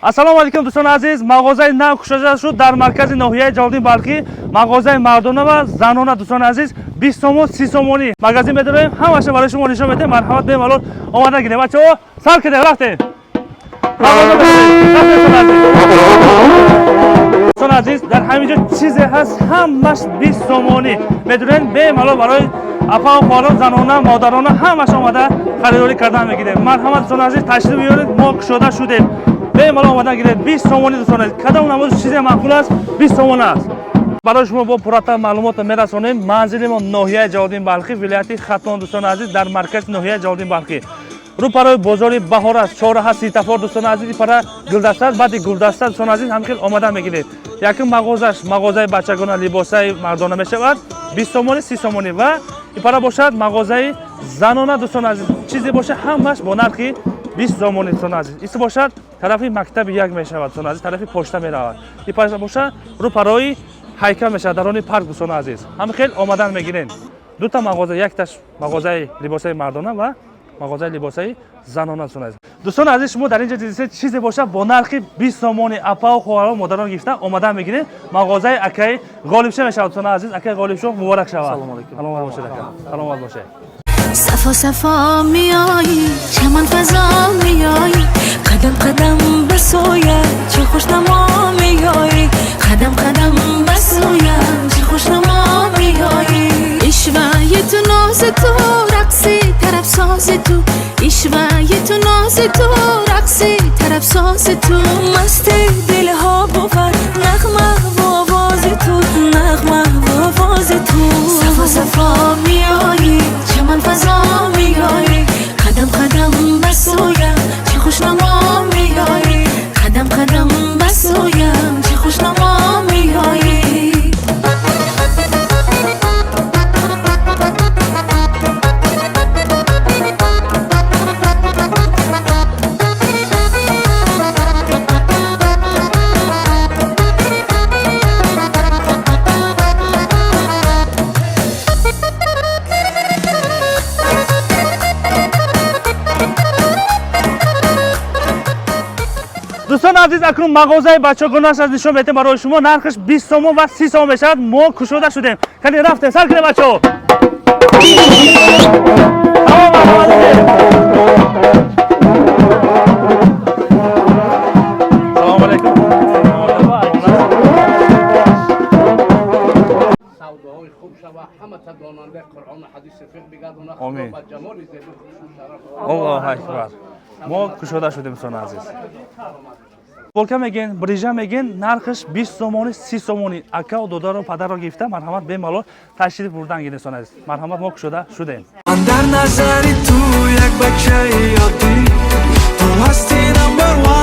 Ассалому алайкум, дӯстони азиз. Мағозаи нав кушода шуд дар маркази ноҳияи Ҷалолиддин Балхӣ. Мағозаи мардона ва занона, дӯстони азиз, 20 сомон, 30 сомонӣ. Магазин медорем, ҳамаша барои шумо нишон медиҳем. Марҳамат, бемалол омада гирем. Бачаҳо, сар кардем, рафтем. Мағоза медорем. Рафтем, дӯстони азиз. Дӯстони азиз, дар ҳамин ҷо чизе ҳаст, ҳамаш 20 сомонӣ. Медонед, бемалол барои апау хоҳарон, занона, модарона ҳамаш омада харидорӣ кардан мегирем. Марҳамат, дӯстони азиз, ташриф биёред, мо кушода шудем. Бемалол омадан гиред, 20 сомонӣ, дӯстони азиз. Кадом намуди чизе маъқул аст, 20 сомон аст. Барои шумо бо пурратар маълумотро мерасонем. Манзили мо ноҳияи Ҷалолиддин Балхӣ, вилояти Хатлон, дӯстони азиз, дар маркази ноҳияи Ҷалолиддин Балхӣ. Рӯпарои бозори Баҳор аст, чораҳа, светофор, дӯстони азиз, ипара гулдаста аст, баъди гулдаста, дӯстони азиз, ҳамин хел омада мегиред. Якум мағозаш мағозаи бачагона, либосаи мардона мешавад, 20 сомонӣ, 30 сомонӣ, ва ипара бошад мағозаи занона, дӯстони азиз, чизе бошад, ҳамаш бо нархи 20 сомонӣ, дӯстони азиз. Ис бошад тарафи мактаби як мешавад, дӯстони азиз, тарафи почта меравад. Ипара бошад рӯпарои ҳайкал мешавад, дарони парк, дӯстони азиз. Ҳамин хел омадан мегирем. Дута мағоза, якташ мағозаи либосаи мардона ва мағозаи либосаи занона, дӯстони азиз. Дӯстони азиз, шумо дар ин ҷо дидед, чизе бошад бо нархи 20 сомонӣ, апау хоҳарон, модарон гирифта омадан мегиред. Мағозаи акаи Ғолибшо мешавад, дӯстони азиз. Акаи Ғолибшо, муборак шавад. Салому алайкум. Саломат бошед, ака, саломат бошед. Сафо сафо меоӣ, чаман фазо меоӣ, қадам қадам бар сӯям, чӣ хушнамо меоӣ, қадам қадам бар сӯям, чӣ хушнамо меоӣ. Ишваи ту, нози ту, рақси тарабсози ту, ишваи ту, нози ту, рақси тарабсози ту, масти дилҳо бувад нағма ва овози ту, нағма ва овози ту. Сафо сафо меоӣ, чаман фазо меоӣ, қадам қадам бар сӯям, чӣ хушнамо меоӣ, қадам қадам бар сӯям, чӣ хушнамо меоӣ. Дӯстони азиз, акнун мағозаи бачагонааш аз нишон медиҳем барои шумо. Нархаш 20 сомон ва 30 сомон мешавад. Мо кушода шудем. Кани, рафтем, сар кунем, бачаҳо. Тамом, марҳамат. Салому алайкум. Савдоҳои хуб шава, ҳамата донандаи Қуръону ҳадиси, фиқҳ бигардона. Омин. Худо ба ҷамоли зебо хушу шараф. Аллоҳу акбар. Мо кушода шудем, дӯстони азиз. Футболка мегӯен, брижа мегӯен, нархаш 20 сомонӣ, 30 сомонӣ. Акау, додару, падарро гирифта, марҳамат, бемалол ташриф бурдан гиред, дӯстони азиз. Марҳамат, мо кушода шудем. Ман дар назари ту як бачаи оддӣ, ту ҳасти number one.